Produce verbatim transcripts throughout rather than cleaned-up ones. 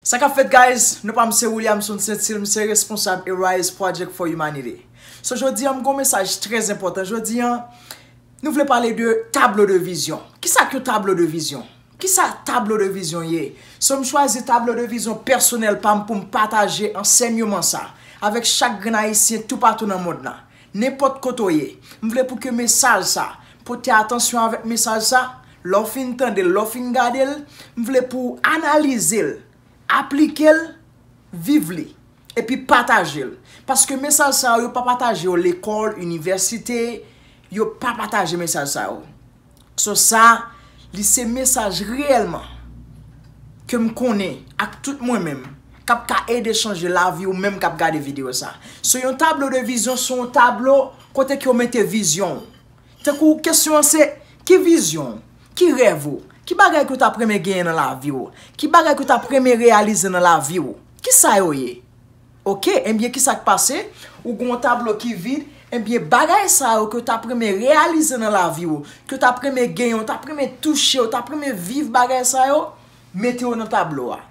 Sa k ap fèt, guys? Non pa m se Williamson Saint-Cyr, m se responsab Arise Project for Humanity. So, jodi an, m gon mesaj trè enpòtan. Jodi an, nou vle pale de tablo de vizyon. Kisa k yon tablo de vizyon? Kisa tablo de vizyon ye? So, m chwazi tablo de vizyon pèsonèl pa m pou m pataje ansèyman sa avèk chak grenn Ayisyen toupatou nan mond lan. Nenpòt kote w ye, m vle pou ke mesaj sa, pote atansyon avèk mesaj sa, lè w fin tande l, lè w fin gade l, m vle pou w analize l, aplike l, viv li, epi pataje l. Paske mesaj sa yo, yo pa pataje yo lekòl, inivèsite, yo pa pataje mesaj sa yo. So sa, li se mesaj reyèlman ke m konnen ak tout mwen menm, k ap ka ede chanje lavi w menm k ap gade videyo sa. So yon tablo de vizyon se yon tablo kote ke w mete vizyon w. Tankou kesyon an se, ki vizyon w? Ki rèv ou? Ki bagay ke w t ap renmen genyen nan lavi w? Ki bagay ke w t ap renmen reyalize nan lavi w? Kisa yo ye? Oke, enbyen, kisa k pase? Ou gen yon tablo ki vid, enbyen, bagay sa yo ke w t ap renmen reyalize nan lavi w, ke w t ap renmen genyen, w t ap renmen touche, w t ap renmen viv bagay sa yo, mete yo nan tablo a.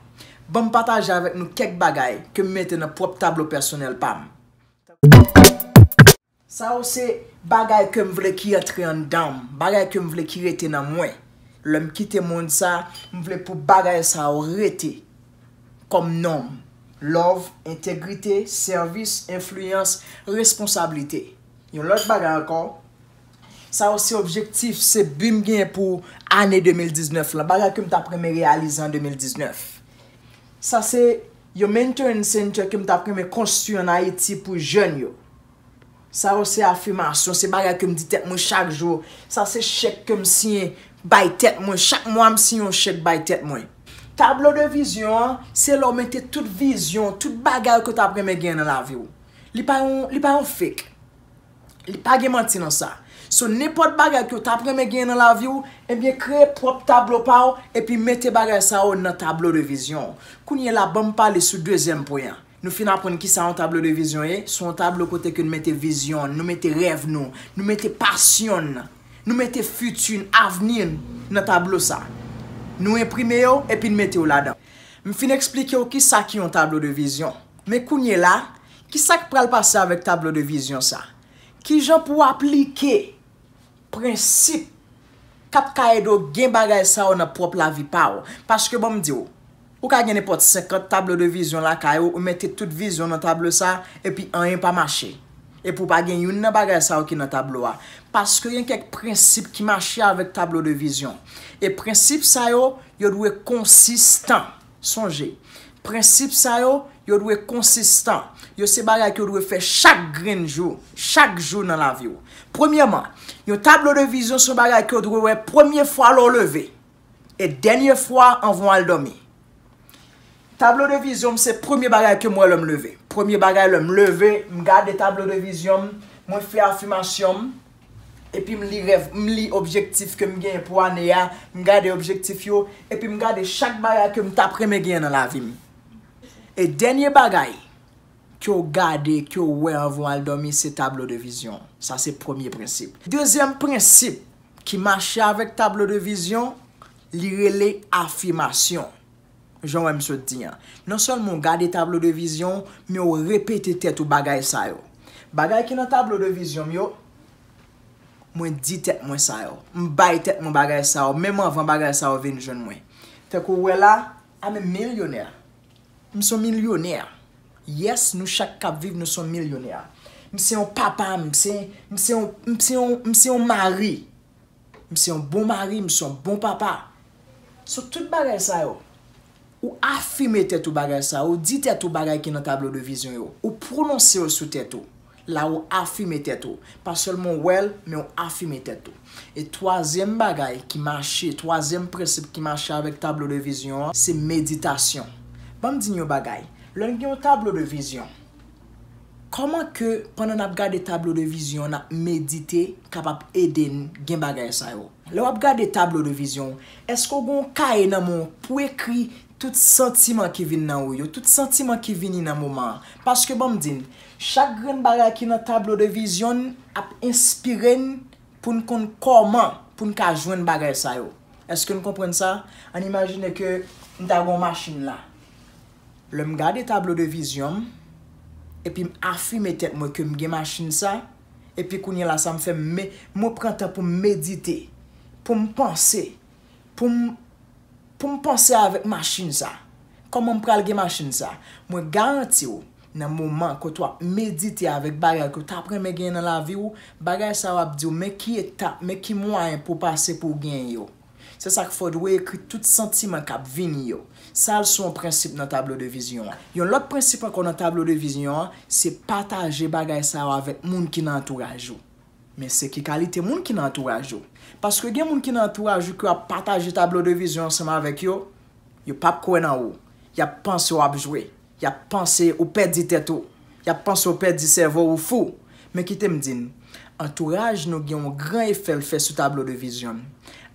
Ban m pataje avèk nou kèk bagay ke m mete nan pwòp tablo pèsonèl pa m. Sa yo se bagay ke m vle ki antre anndan m, bagay ke m vle ki rete nan mwen. Lè m kite mond sa, m vle pou bagay sa yo rete kòm non m. Love, entegrite, sèvis, enfliyans, responsablite. Yon lòt bagay ankò, sa yo se objektif, se bi m genyen pou ane de mil diznèf lan, bagay ke m t ap renmen reyalize an de mil diznèf. Sa se yon mentoring center ke m t ap renmen konstwi ann Ayiti pou jèn yo. Sa yo se afimasyon, se bagay ke m di tèt mwen chak jou. Sa se chèk ke m siyen bay tèt mwen. Chak mwa, m siyen yon chèk bay tèt mwen. Tablo de vizyon an, se lè w mete tout vizyon, tout bagay ke w t ap renmen genyen nan lavi w. Li pa yon, li pa yon fake. Li pa gen manti nan sa. So, nenpòt bagay ke w t ap renmen genyen nan lavi w, ebyen, kreye pwòp tablo pa w, epi mete bagay sa yo nan tablo de vizyon w. Kounye la, ban m pale sou dezyèm pwen an. Nou fin aprann kisa yon tablo de vizyon ye. Se yon tablo kote ke nou mete vizyon, nou mete rèv nou, nou mete pasyon, nou mete fiti n, avni n nan tablo sa. Nou enprime yo epi n mete yo ladan. M fin eksplike w kisa ki yon tablo de vizyon. Men kounye la, kisa k pral pase avèk tablo de vizyon sa? Kijan pou w aplike prensip k ap ka ede w gen bagay sa yo nan pwòp lavi pa w. Paske ban m di w, ou ka gen nenpòt senkant tablo de vizyon lakay ou, ou mete tout vizyon nan tablo sa, epi anyen pa mache. Epi w pa gen youn nan bagay sa yo ki nan tablo a. Paske gen kèk prensip ki mache avèk tablo de vizyon. E prensip sa yo, yo dwe konsistan. Sonje, prensip sa yo, yo dwe konsistan. Yo se bagay ke w dwe fè chak grenn jou, chak jou nan lavi w. Premyèman, yon tablo de vizyon se yon bagay ke w dwe wè premye fwa lè w leve, e dènye fwa anvan w al dòmi. Tablo de vizyon m se premye bagay ke m wè lè m leve. Premye bagay lè m leve, m gade tablo de vizyon m, mwen fè afimasyon m, epi m li rèv, m li objektif ke m genyen pou ane a, m gade objektif yo, epi m gade chak bagay ke m t ap renmen genyen nan lavi m. E dènye bagay ke w gade, ke w wè anvan w al dòmi, se tablo de vizyon. Sa se premye prensip. Dezyèm prensip ki mache avèk tablo de vizyon, li rele afimasyon. Jan w wè m sot di an. Non sèlman w gade tablo de vizyon w, men w repete tèt ou bagay sa yo. Bagay ki nan tablo de vizyon m yo, mwen di tèt mwen sa yo. M bay tèt mwen bagay sa yo, menm anvan bagay sa yo vin jwenn mwen. Tankou w wè la, I'm a millionaire. M se yon milyonè. Yes, nou chak k ap viv, nou se yon milyonè. M se yon papa, m se, m se yon, m se yon, m se yon mari. M se yon bon mari, m se yon bon papa. So, tout bagay sa yo, ou afime tèt ou bagay sa yo, ou di tèt ou bagay ki nan tablo de vizyon yo, ou pwononse yo sou tèt ou. La ou afime tèt ou. Pa sèlman w wè l, men w afime tèt ou. E twazyèm bagay ki mache, twazyèm prensip ki mache avèk tablo de vizyon an, se meditasyon. Ban m di n yon bagay. Lè n gen yon tablo de vizyon, kòman ke pandan n ap gade tablo de vizyon, n ap medite, kapab ede n gen bagay sa yo? Lè w ap gade tablo de vizyon, èske w gen yon kaye nan men w pou w ekri tout santiman ki vin nan ou yo, tout santiman ki vini nan moman an? Paske ban m di n, chak grenn bagay ki nan tablo de vizyon n ap enspire n pou n konn kòman pou n ka jwenn bagay sa yo. Èske n konprann sa? Ann imajine ke m ta gen yon machin la. Lè m gade tablo de vizyon m, epi m afime tèt mwen ke m gen machin sa, epi kounye la sa m fè m, me- mwen pran tan pou m medite, pou m panse, pou m pou m panse avèk machin sa. Kòman m pral gen machin sa? Mwen garanti w, nan moman kote w ap medite avèk bagay ke w t ap renmen genyen nan lavi w, bagay sa yo ap di w men ki etap, men ki mwayen pou w pase pou w genyen yo. Se sa k fè w dwe ekri tout santiman k ap vini yo. Sa al sou yon prensip nan tablo de vizyon an. Yon lòt prensip ankò nan tablo de vizyon an, se pataje bagay sa yo avèk moun ki nan antouraj ou. Men se ki kalite moun ki nan antouraj ou. Paske gen moun ki nan antouraj ou ke w ap pataje tablo de vizyon ansanm avèk yo, yo p ap kwè nan ou. Y ap panse w ap jwe. Y ap panse ou pèdi tèt ou. Y ap panse ou pèdi sèvo, ou fou. Men kite m di n, antouraj nou gen yon gran efè l fè sou tablo de vizyon n.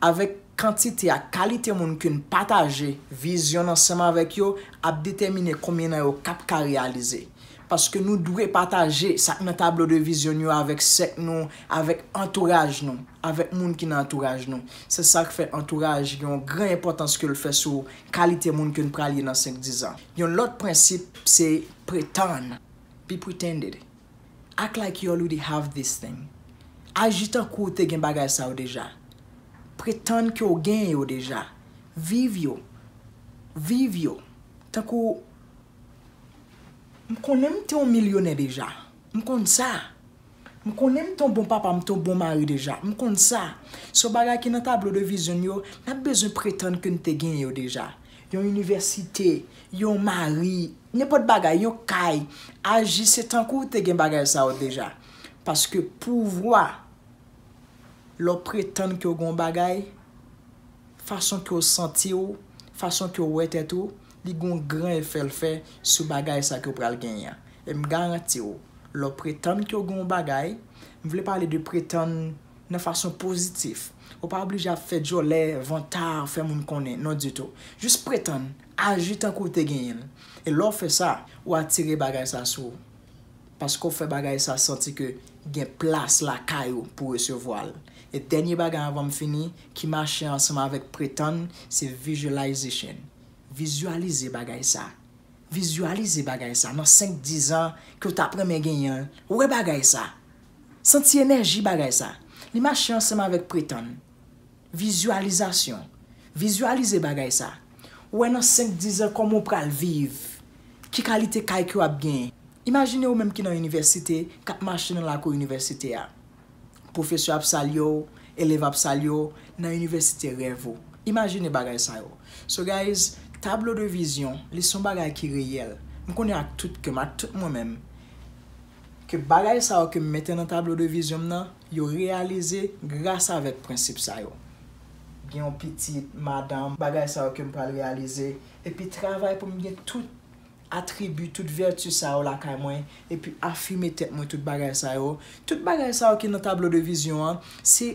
Avèk kantite ak kalite moun ke n pataje vizyon n ansanm avèk yo ap detèmine konbyen nan yo k ap ka reyalize. Paske nou dwe pataje sa k nan tablo de vizyon n yo avèk sèk nou, avèk antouraj nou, avèk moun ki nan antouraj nou. Se sa k fè antouraj gen yon gran enpòtans ke l fè sou kalite moun ke n pral ye nan senk, diz an. Yon lòt prensip, se pretann. Be pretended. Act like you already have this thing. Aji tankou w te gen bagay sa yo deja. Pretann ke w gen yo deja. Viv yo. Viv yo. Tankou, m konnen m te yon milyonè deja. M konn sa. M konnen m te yon bon papa, m te yon bon mari deja. M konn sa. Se yon bagay ki nan tablo de vizyon n yo, n ap bezwen pretann ke n te gen yo deja. Yon inivèsite, yon mari, nenpòt bagay, yon kay. Aji se tankou w te gen bagay sa yo deja. Paske pouvwa, lè w pretann ke w gen yon bagay, fason ke w santi w, fason ke w wè tèt ou, li gen yon gran efè l fè sou bagay sa ke w pral genyen an. E m garanti w, lè w pretann ke w gen yon bagay, m vle pale de pretann nan fason pozitif. Ou pa oblije ap fè djòlè, vantay, fè moun konnen, non ditou. Jis pretann, aji tankou w te genyen l. E lè w fè sa, ou atire bagay sa sou ou. Paske w fè bagay sa santi ke gen plas lakay ou pou resevwa l. E dènye bagay anvan m fini, ki mache ansanm avèk pretann, se visualization. Vizyalize bagay sa. Vizyalize bagay sa. Nan senk, diz an ke w t ap renmen genyen l, wè bagay sa. Santi enèji bagay sa. Li mache ansanm avèk pretann. Vizyalizasyon. Vizyalize bagay sa. Ou wè nan senk, diz an kòman w pral viv. Ki kalite kay ke w ap genyen. Imajine ou menm ki nan inivèsite, k ap mache nan lakou inivèsite a. Pwofesè ap salye w, elèv ap salye w, nan inivèsite rèv ou. Imajine bagay sa yo. So guys, tablo de vizyon, li se yon bagay ki reyèl. M konnen ak tout kè m, ak tout mwen menm, ke bagay sa yo ke m mete nan tablo de vizyon m nan, yo reyalize gras avèk prensip sa yo. Gen yon pitit, madanm, bagay sa yo ke m pral reyalize, epi travay pou m gen tout atribi, tout vèti sa yo lakay mwen, epi afime tèt mwen tout bagay sa yo. Tout bagay sa yo ki nan tablo de vizyon an, se,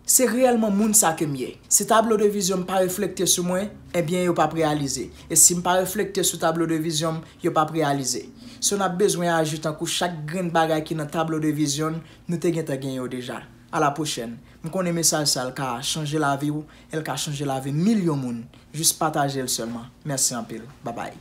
se reyèlman moun sa ke m ye. Si tablo de vizyon m pa reflekte sou mwen, ebyen yo p ap reyalize. E si m pa reflekte sou tablo de vizyon m, yo p ap reyalize. So n ap bezwen aji tankou chak grenn bagay ki nan tablo de vizyon n, nou te gentan gen yo deja. A la pwochèn. M konnen mesaj sa l ka chanje lavi w, e l ka chanje lavi milyon moun. Jis pataje l sèlman. Mèsi anpil. Babay.